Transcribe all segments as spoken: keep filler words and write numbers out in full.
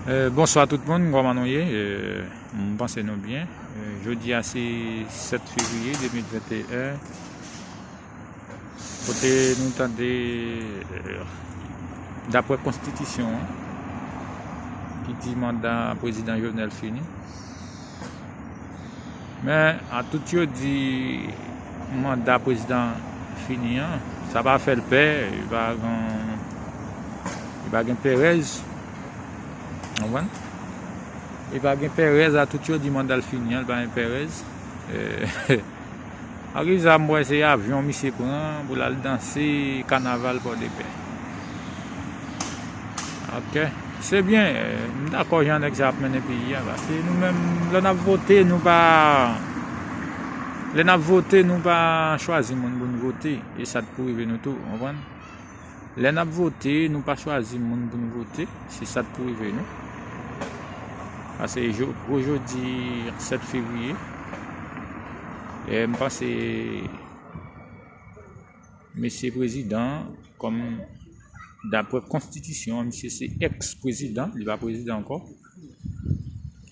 Eh, bonswa tout moun, kòman nou ye? Eh, m panse nou byen. Eh, jodi a se sèt fevriye de mil venteyen, kote nou tande, eh, daprè konstitisyon an, ki di manda prezidan Jovenel fini. Men, a tout yo di manda prezidan fini an, sa pa fè l pè, li pa gen, li pa gen perèz. Konprann? Li pa gen perèz, a tout yo di manda l fini an, li pa gen perèz. Eh, Ak sa m wè se avyon misye pran pou l al danse kanaval Pòdepè. Ok. Se byen, eh, m dakò jan nèg sa ap mennen peyi a, paske nou menm, lè n ap vote, nou pa, lè n ap vote, nou pa chwazi moun pou n vote, e sa t pou rive nou tou, w konprann? Lè n ap vote, nou pa chwazi moun pou n vote, se sa t pou rive nou. Paske jo-, pou jodi sèt fevriye, eh, m panse mesye prezidan, kòm daprè konstitisyon an, misye se èks prezidan, li pa prezidan ankò.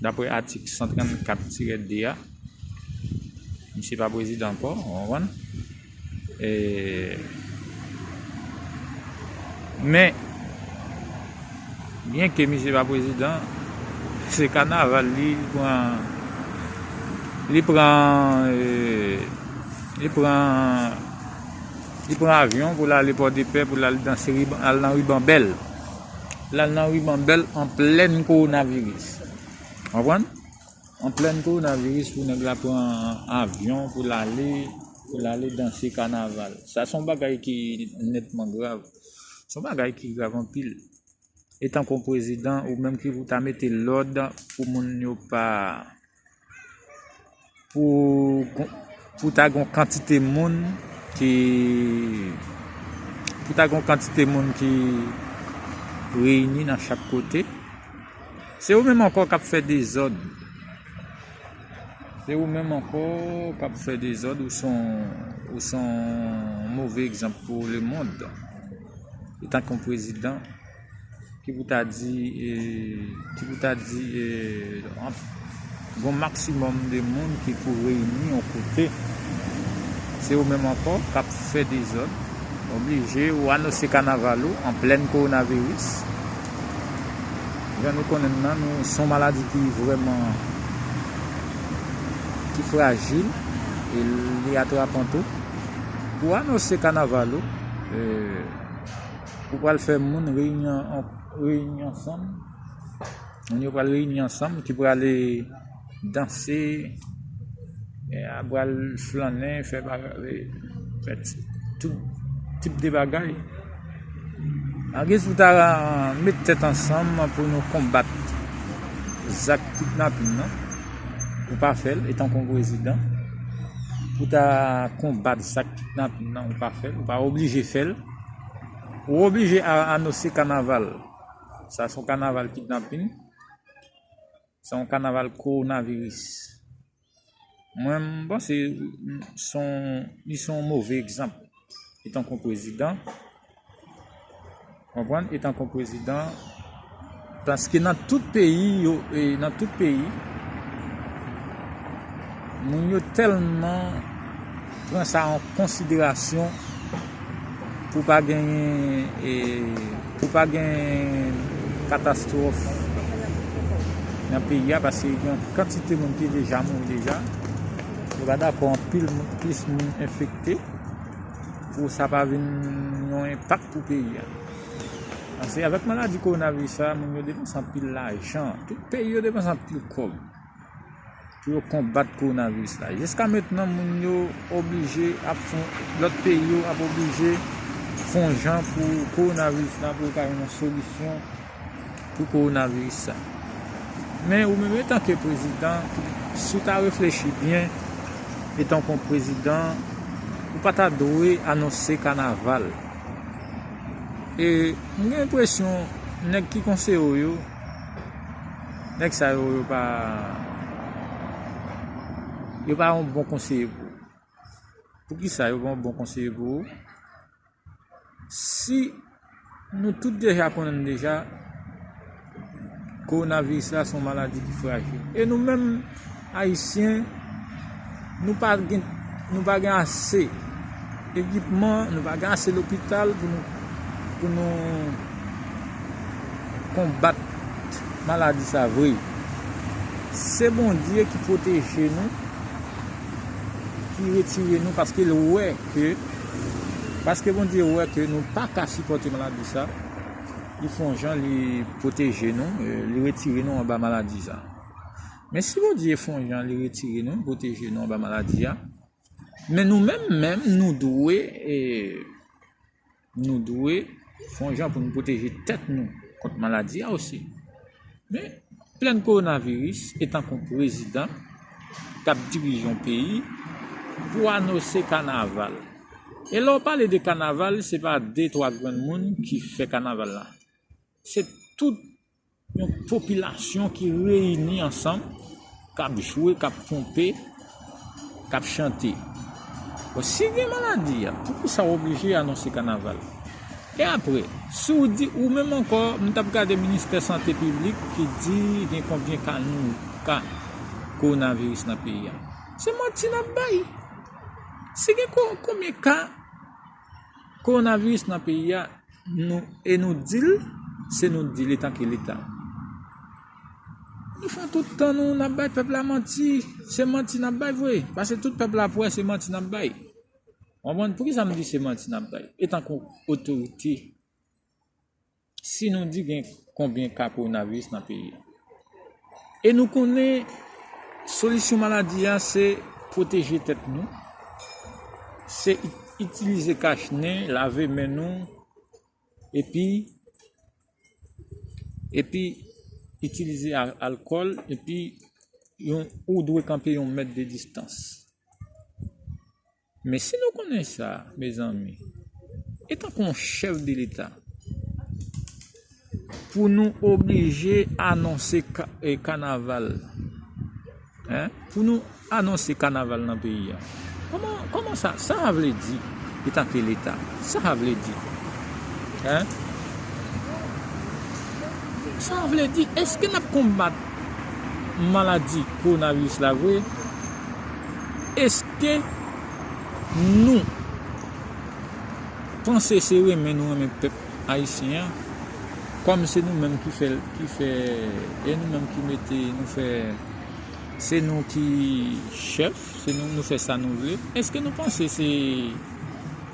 Daprè atik san trannkat tirè de a, misye pa prezidan ankò, w konprann? E, men, byenke misye pa prezidan, se kanaval li, li pran, li pran, eh, li pran, li pran avyon pou l ale Pòdepè, pou l al danse riban, al nan ribanbèl. L al nan ribanbèl an plèn kowonaviris. Konprann? An plèn kowonaviris pou nèg la pran avyon pou l ale, pou l ale danse kanaval. Sa se yon bagay ki nètman grav. Se yon bagay ki grav anpil. Etankou prezidan, ou menm ki pou ta mete lòd pou moun yo pa, pou, pou ta gen yon kantite moun ki, pou ta gen yon kantite moun ki reyini nan chak kote. Se ou menm ankò k ap fè dezòd. Se ou menm ankò k ap fè dezòd, ou se yon, ou se yon move egzanp pou lemonn. Etankou prezidan, ki pou ta di, eh, ki pou ta di, eh, an, gon maksimòm de moun ki pou reyini yon kote. Se ou menm ankò k ap fè dezòd, oblije ou anonse kanaval ou an plèn kowonaviris. Jan nou konnen l nan, nou, se yon maladi ki vrèman, ki frajil, e li atrapan tou. Pou anonse kanaval ou, eh, ou pral fè moun reyini an, reyini ansanm. Moun yo pral reyini ansanm, ki prale danse, eh, pral flannen, fè bagay, fè ti-, tout tip de bagay. Angiz pou ta met tèt ansanm pou nou konbat zak kidnapin nan, ou pa fè l, etankou prezidan. Pou ta konbat zak kidnapin nan, ou pa fè l, ou pa oblije fè l. Ou oblije a-, anonse kanaval. Sa se yon kanaval kidnapin. Se yon kanaval kowonaviris. Mwen, m panse se yon, li se yon move egzanp. Etankou prezidan, konprann? Etankou prezidan, paske nan tout peyi, yo, e nan tout peyi, moun yo tèlman pran sa an konsiderasyon pou pa genyen, e, pou pa gen katastwòf nan peyi a, paske gen yon kantite moun ki deja mouri deja. Yo pa dakò anpil moun, plis moun enfekte, pou sa pa vin yon enpak pou peyi a. Paske avèk maladi kowonaviris la, moun yo depanse anpil lajan. Tout peyi yo depanse anpil kòb pou yo konbat kowonaviris la. Jiska mentnan, moun yo oblije ap fon, lòt peyi yo ap oblije fon jan pou kowonaviris la, pou yo ka jwenn yon solisyon pou kowonaviris sa. Men ou menm, etanke prezidan, si w ta reflechi byen, etanke yon prezidan, ou pa ta dwe anonse kanaval. E m gen enpresyon, nèg ki konseye w yo, nèg sa yo, yo pa, yo pa yon bon konseye pou ou. Poukisa yo pa yon bon konseye pou ou? Si nou tout deja konnen deja, kowonaviris la se yon maladi ki frajil. E nou menm, Ayisyen, nou pa gen, nou pa gen ase ekipman, nou pa gen ase lopital pou nou, pou nou konbat maladi sa vre. Se Bondye ki pwoteje nou, ki retire nou, paske l wè ke, paske Bondye wè ke nou pa ka sipòte maladi sa, li fè yon jan, li pwoteje nou, eh, li retire nou anba maladi sa. Men si Bondye fè yon jan, li retire nou, pwoteje nou anba maladi a, men nou menm, menm, nou dwe, eh, nou dwe fè yon jan pou nou pwoteje tèt nou kont maladi a osi. Men, plèn kowonaviris, etankou prezidan k ap dirije yon peyi, pou anonse kanaval. E lè w pale de kanaval, se pa de, twa grenn moun ki fè kanaval la. Se tout yon popilasyon ki reyini ansanm, k ap jwe, k ap ponpe, k ap chante. Bon, si gen maladi a, poukisa w oblije anonse kanaval? E apre, si w di, ou menm ankò, m t ap gade ministè sante piblik ki di gen konbyen ka nou, ka kowonaviris nan peyi a. Se manti n ap bay. Si gen ko-, konbyen ka kowonaviris nan peyi a, nou, e nou di l, se nou di l etanke Leta. Nou fè tout tan nou, n ap bay pèp la manti. Se manti n ap bay vre. Paske tout pèp la ap wè se manti n ap bay. Ou konprann? Poukisa m di se manti n ap bay? Etankou otorite, si nou di gen konbyen ka kowonaviris nan peyi a, e nou konnen solisyon maladi a se pwoteje tèt nou, se i-, itilize kach nen, lave men nou, epi, epi itilize a-, alkòl, epi yon, ou dwe kanpe yon mèt de distans. Men si nou konnen sa, mezanmi, etankou yon chèf de Leta, pou nou oblije anonse ka-, eh, kanaval, en? Pou nou anonse kanaval nan peyi a. Kòman, kòman sa, sa vle di, etanke Leta? Sa vle di? En? Sa vle di, èske n ap konbat maladi kowonaviris la vre? Èske nou panse se renmen nou renmen pèp ayisyen an? Kòm se nou menm ki fè, ki fè, e nou menm ki mete, nou fè, se nou ki chèf, se nou, nou fè sa nou vle. Èske nou panse se,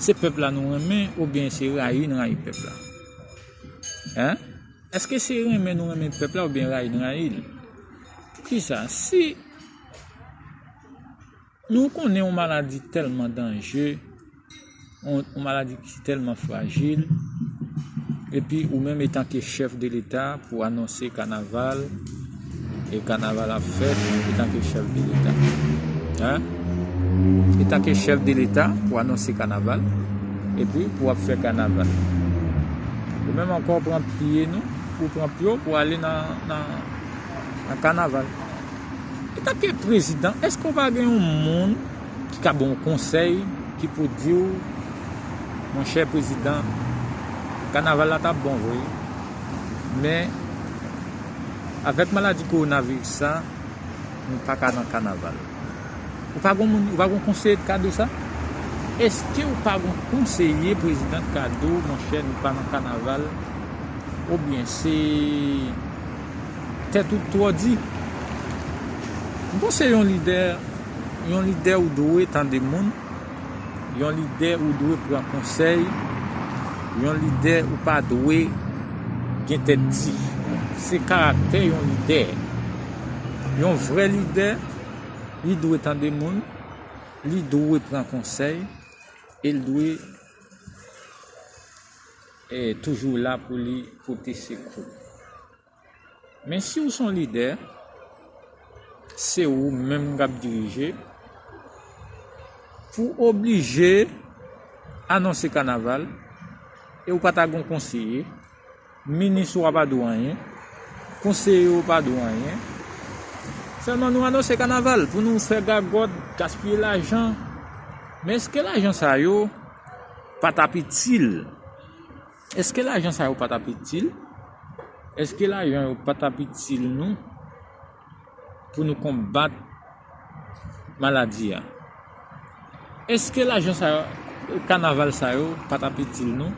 se pèp la nou renmen oubyen se rayi n rayi pèp la? En? Èske se renmen nou renmen pèp la oubyen rayi n rayi l? Poukisa? Si nou konnen yon maladi tèlman danje, yon, yon maladi ki tèlman frajil, epi ou menm etanke chèf de Leta pou anonse kanaval, e kanaval ap fèt etanke chèf de Leta. En? Etanke chèf de Leta pou anonse kanaval, epi pou ap fè kanaval. Ou menm ankò pran pye nou, ou pran pye w pou ale nan, nan, nan kanaval. Etanke prezidan, èske w pa gen yon moun ki ka ba w konsèy, ki pou di w, monchè prezidan, kanaval la t ap bon vre, men avèk maladi kowonaviris sa, nou pa ka nan kanaval. Ou pa gon moun, ou pa gon konseye k ka di w sa? Èske ou pa gon konseye prezidan k ka di w, monchè, nou pa nan kanaval? Oubyen se tèt ou twò di? M panse yon lidè, yon lidè ou dwe tande moun. Yon lidè ou dwe pran konsèy. Yon lidè ou pa dwe gen tèt di. Se karaktè yon lidè. Yon vrè lidè, li dwe tande moun, li dwe pran konsèy, e l dwe, eh, toujou la pou li pote sekou. Men si w se yon lidè, se ou menm k ap dirije, pou oblije anonse kanaval, e ou pa ta gon konseye, minis ou a pa di w anyen, konseye ou pa di w anyen. Sèlman nou anonse kanaval pou nou fè gagòt, gaspiye lajan. Men èske lajan sa yo pa t ap itil? Èske lajan sa yo pa t ap itil Èske lajan yo pa t ap itil nou pou nou konbat maladi a? Èske lajan sa yo, kanaval sa yo pa t ap itil nou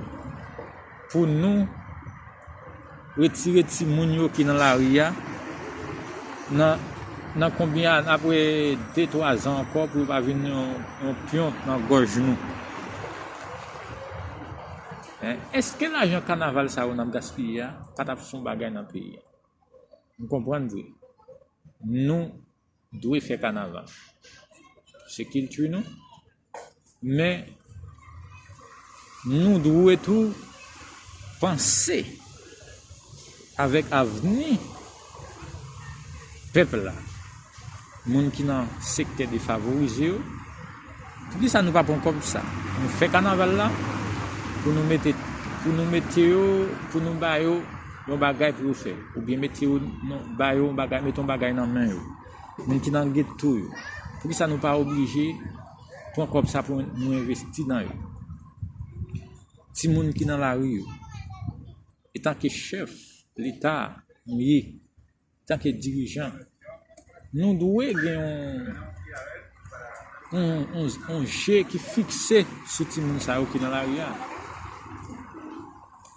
pou nou retire timoun yo ki nan lari a nan, nan konbyen ane, apre de twa zan ankò pou yo pa vin yon, yon pyon nan gòj nou? Èske lajan kanaval sa yo n ap gaspiye a pa t ap fè yon bagay nan peyi a? M konprann vre. Nou dwe fè kanaval. Se kilti nou. Men nou dwe tou panse avèk avni pèp la. Moun ki nan sektè defavorize yo, poukisa nou pa pran kòb sa? Nou fè kanaval la pou nou mete, pou nou mete yo, pou nou ba yo yon bagay pou yo fè, oubyen mete yo, non, ba yo yon bagay, mete yon bagay nan men yo. Moun ki nan geto yo, poukisa nou pa oblije pran kòb sa pou nou envesti nan yo? Timoun ki nan lari yo, etanke chèf Leta nou ye, etanke dirijan, nou dwe gen yon, yon, yon, yon je ki fikse sou timoun sa yo ki nan lari a.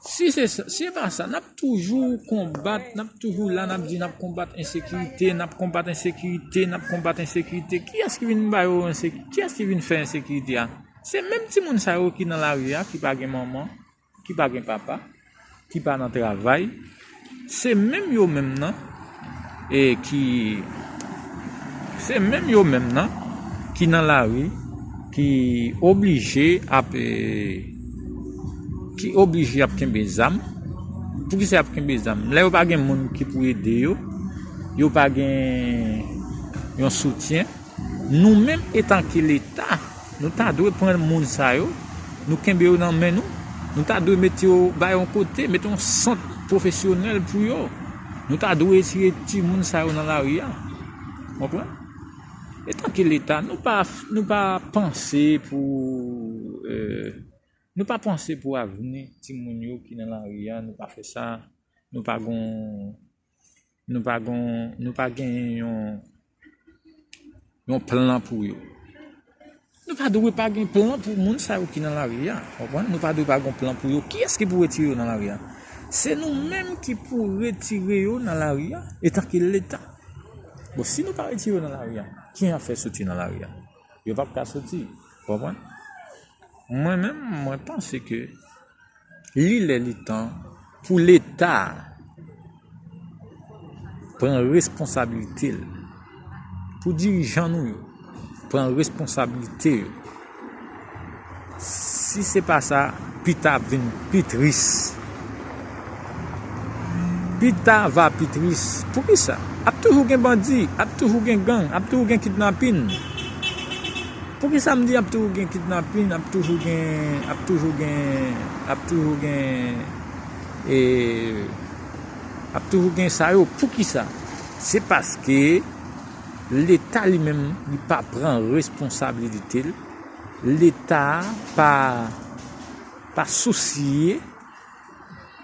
Si se, si se pa sa, n ap toujou konbat, n ap toujou la, n ap di n ap konbat ensekirite, n ap konbat ensekirite, n ap konbat ensekirite. Kiyès ki vin ba yo enseki-, kiyès ki vin fè ensekirite a? Se menm timoun sa yo ki nan lari a, ki pa gen manman, ki pa gen papa, ki pa nan travay, se menm yo menm nan, e ki, se menm yo menm nan ki nan lari, ki oblije ap, e, ki oblije ap kenbe zam. Poukisa y ap kenbe zam? Lè yo pa gen moun ki pou ede yo, yo pa gen yon soutyen, nou menm, etanke Leta, nou ta dwe pran moun sa yo, nou kenbe yo nan men nou, nou ta dwe mete yo, bay yon kote, mete yon sant pwofesyonèl pou yo. Nou ta dwe retire timoun sa yo nan lari a. Konprann? Etanke Leta, nou pa, nou pa panse pou, e, nou pa panse pou avni timoun yo ki nan lari a, nou pa fè sa, nou pa gon, nou pa gon, nou pa genyen yon, yon plan pou yo. Nou pa dwe pa gen plan pou moun sa yo ki nan lari a, konprann? Nou pa dwe pa gen plan pou yo. Kiyès ki pou retire yo nan lari a? Se nou menm ki pou retire yo nan lari a, etanke Leta. Bon, si nou pa retire yo nan lari a, kijan y ap fè soti nan lari a? Yo p ap ka soti, konprann? Mwen menm, mwen panse ke li lè li tan pou Leta pran responsabilite l, pou dirijan nou yo pran responsabilite yo. Si se pa sa, pita ap vin pi tris. Pita va pi tris. Poukisa? Ap toujou gen bandi, ap toujou gen gang, ap toujou gen kidnapin. Poukisa m di ap toujou gen kidnapin, ap toujou gen, ap toujou gen, ap toujou gen, e, ap toujou gen sa yo? Poukisa? Se paske Leta li menm, li pa pran responsabilite l. Leta pa, pa sousye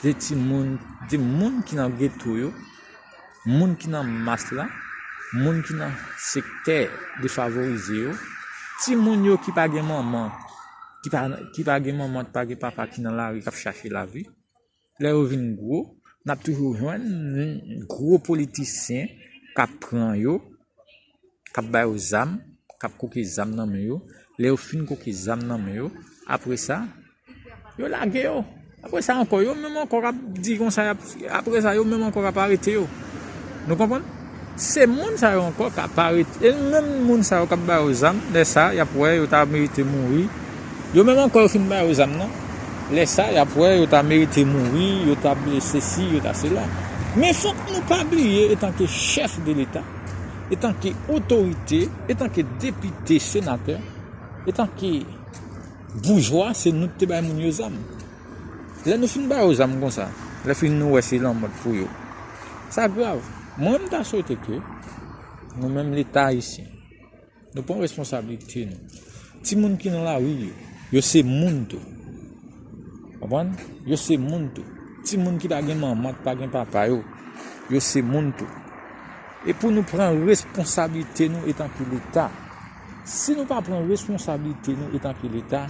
de timoun, de moun ki nan geto yo, moun ki nan mas la, moun ki nan sektè defavorize yo, timoun yo ki pa gen manman, ki pa, ki pa gen manman, ki pa gen papa, ki nan lari, k ap chache lavi. Lè yo vin gwo, n ap toujou jwenn gwo politisyen k ap pran yo, k ap ba yo zam, k ap koke zam nan men yo. Lè yo fin koke zam nan men yo, apre sa, yo lage yo. Apre sa ankò, yo menm ankò k ap di konsa, y ap, apre sa, yo menm ankò k ap arete yo. Nou konprann? Se moun sa yo ankò k ap arete. E menm moun sa yo k ap ba yo zam, lè sa, y ap wè yo ta merite mouri. Yo menm ankò yo fin ba yo zam nan. Lè sa, y ap wè yo ta merite mouri, yo ta sesi, yo ta sela. Men fòk nou pa bliye, etanke chèf de Leta, etanke otorite, etanke depite, senatè, etanke boujwa, se nou ki te bay moun yo zam. Lè nou fin ba yo zam konsa, lè fin nou wè se lanmò pou yo. Sa grav. Mwen, m ta swete ke nou menm Leta ayisyen, nou pran responsablite nou. Timoun ki nan lari yo, yo se moun tou. Konprann? Yo se moun tou. Timoun ki pa gen manman, ki pa gen papa yo, yo se moun tou. E pou nou pran responsablite nou etanke Leta. Si nou pa pran responsablite nou etanke Leta,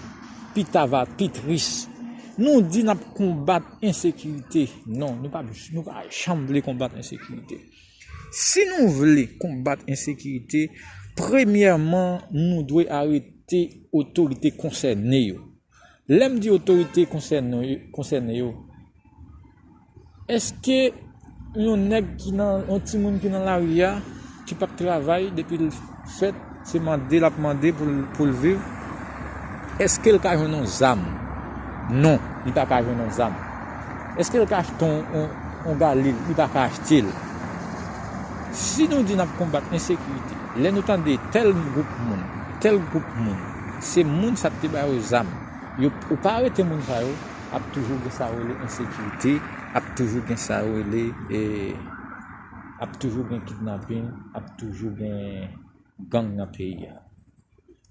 pita va pi tris. Nou di n ap konbat ensekirite. Non, nou pa, nou pa janm vle konbat ensekirite. Si nou vle konbat ensekirite, premyèman, nou dwe arete otorite konsène yo. Lè m di otorite konsène yo, konsène yo, èske yon nèg ki nan, yon timoun ki nan lari a, ki p ap travay depi l fèt, se mande l ap mande pou l, pou l viv, èske l ka jwenn yon zam? Non, li pa ka jwenn yon zam. Èske l ka achte yon, yon, yon galil? Li pa ka achte l. Si nou di n ap konbat ensekirite, lè nou tande tèl gwoup moun, tèl gwoup moun, se moun sa k te ba yo zam. Yo, ou pa arete moun sa yo, ap toujou gen sa yo rele ensekirite, ap toujou gen sa yo rele, e, ap toujou gen kidnapin, ap toujou gen gang nan peyi a.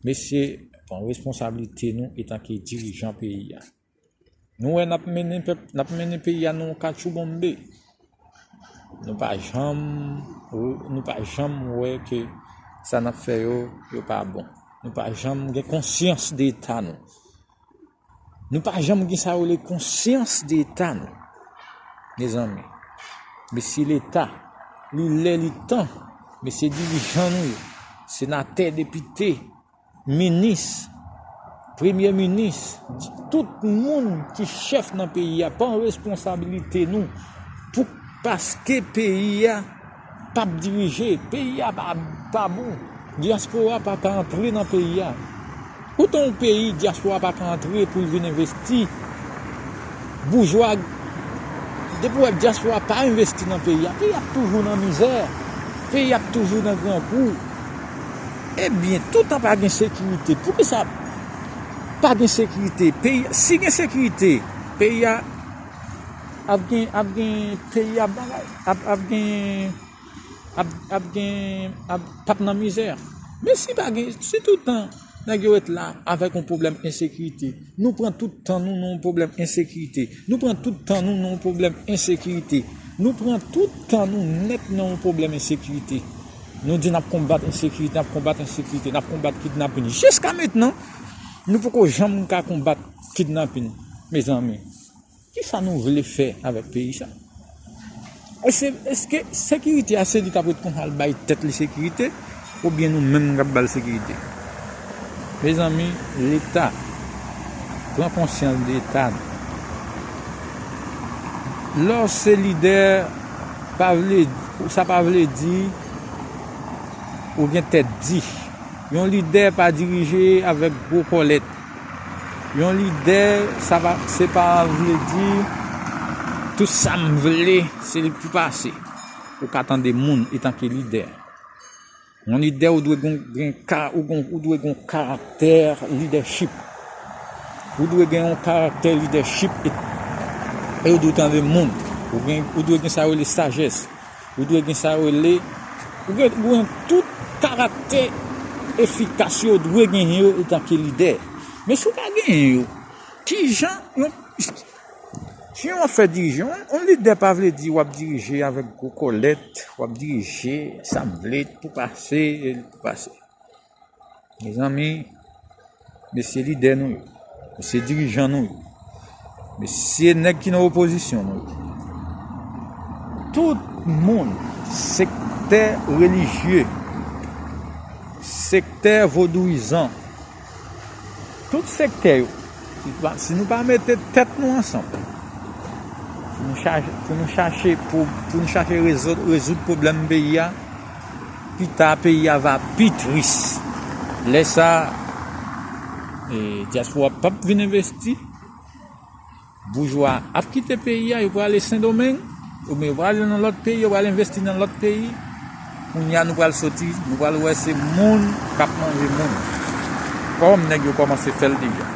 Mesye, pran responsablite nou etanke dirijan peyi a. Nou wè n ap mennen pèp, n ap mennen peyi a nan yon katchoubonmbe. Nou pa janm, nou pa janm wè ke sa n ap fè yo, yo pa bon. Nou pa janm gen konsyans de eta nou. Nou pa janm gen sa yo rele konsyans de eta nou. Mezanmi, mesye Leta, li lè, li tan, mesye dirijan nou yo, senatè, depite, minis, premye minis, tout moun ki chèf nan peyi a, pran responsablite nou pou, paske peyi a p ap dirije, peyi a pa, pa bon. Dyaspora pa ka antre nan peyi a. Ou te yon peyi, dyaspora pa ka antre pou l vin envesti. Boujwa, depi w wè dyaspora pa envesti nan peyi a, peyi ap toujou nan mizè. Peyi ap toujou nan grangou. Ebyen, toutan pa gen sekirite, poukisa pa gen sekirite? Peyi, si gen sekirite, peyi a ap gen, ap gen, peyi a bagay, ap, ap gen, ap, ap gen, ap, p ap nan mizè. Men si pa gen, si toutan nèg yo ret la avèk yon pwoblèm ensekirite, nou pran tout tan nou nan yon pwoblèm ensekirite. Nou pran tout tan nou nan yon pwoblèm ensekirite. Nou pran tout tan nou nèt nan yon pwoblèm ensekirite. Nou di n ap konbat ensekirite, n ap konbat ensekirite, n ap konbat kidnapin. Jiska mentnan, nou poko janm ka konbat kidnapin, mezanmi. Kisa nou vle fè avèk peyi sa? Èske, èske sekirite a se li k ap ret konsa l bay tèt li sekirite, oubyen nou menm k ap ba l sekirite? Mezanmi, Leta, pran konsyans de eta nou. Lè w se lidè, pa vle, sa pa vle di ou gen tèt di. Yon lidè pa dirije avèk gwo kòlèt. Yon lidè, sa pa, se pa vle di tout sa m vle, se li pou pase. Ou ka tande moun etanke lidè. Yon lidè, ou dwe gen, gen ka, ou gon, ou dwe gen yon karaktè lidèchip. Ou dwe gen yon karaktè lidèchip e, e ou dwe tande moun. Ou gen, ou dwe gen sa yo rele sajès. Ou dwe gen sa yo rele, ou gen, ou gen tout karaktè efikas yo, ou dwe genyen yo etanke lidè. Men si w pa genyen yo, kijan yon, kijan w ap fè dirije? Yon, yon lidè pa vle di w ap dirije avèk gwo kòlèt, w ap dirije sa m vle pou pase, e pou pase. Mezanmi, mesye lidè nou yo, mesye dirijan nou yo, mesye nèg ki nan opozisyon nou yo, tout moun, sektè relijye, sektè vodouyizan, tout sektè yo, si pa, si nou pa mete tèt nou ansanm pou nou chache, pou nou chache, pou, pou nou chache rezoud, rezoud pwoblèm peyi a, pita peyi a va pi tris. Lè sa, e, dyaspora p ap vin envesti. Boujwa ap kite peyi a, yo prale Sendomeng, oubyen yo prale nan lòt peyi, yo prale envesti nan lòt peyi. Kounye a nou pral soti, nou pral wè se moun k ap manje moun. Kòm nèg yo kòmanse fè l deja.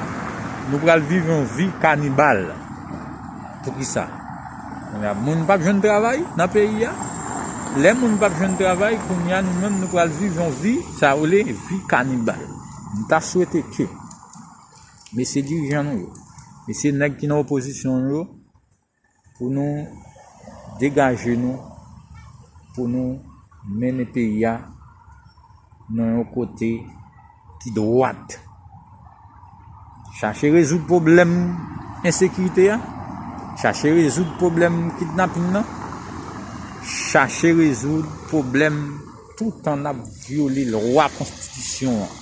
Nou pral viv yon vi kanibal. Poukisa? Kounye a, moun p ap jwenn travay nan peyi a. Lè moun p ap jwenn travay, kounye a, nou menm, nou pral viv yon vi, sa yo rele vi kanibal. M ta swete ke mesye dirijan nou yo, mesye nèg ki nan opozisyon yo, pou nou degaje nou, pou nou mennen peyi a nan yon kote ki dwat. Chache rezoud pwoblèm ensekirite a, chache rezoud pwoblèm kidnapin nan, chache rezoud pwoblèm toutan n ap vyole lwa konstitisyon an.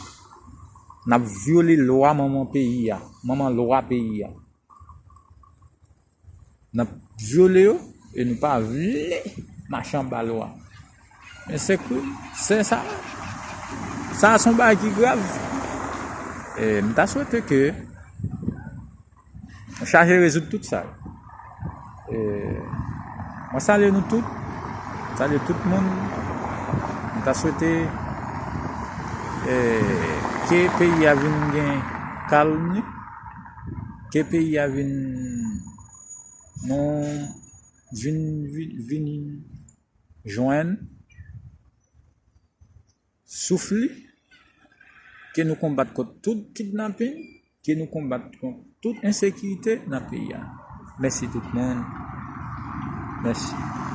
N ap vyole lwa manman peyi a, manman lwa peyi a. N ap vyole yo e nou pa vle mache anba lwa. Men se ke, se sa, sa se yon bagay ki grav. E m ta swete ke nou chache rezoud tout sa. E mwen salye nou tout, salye tout moun. M ta swete e ke peyi a vin gen kalm li, ke peyi a vin nou vin, vin, vin jwenn souf li, ke nou konbat kont tout kidnapin, ke nou konbat kont tout ensekirite nan peyi a. Mèsi tout moun. Mèsi.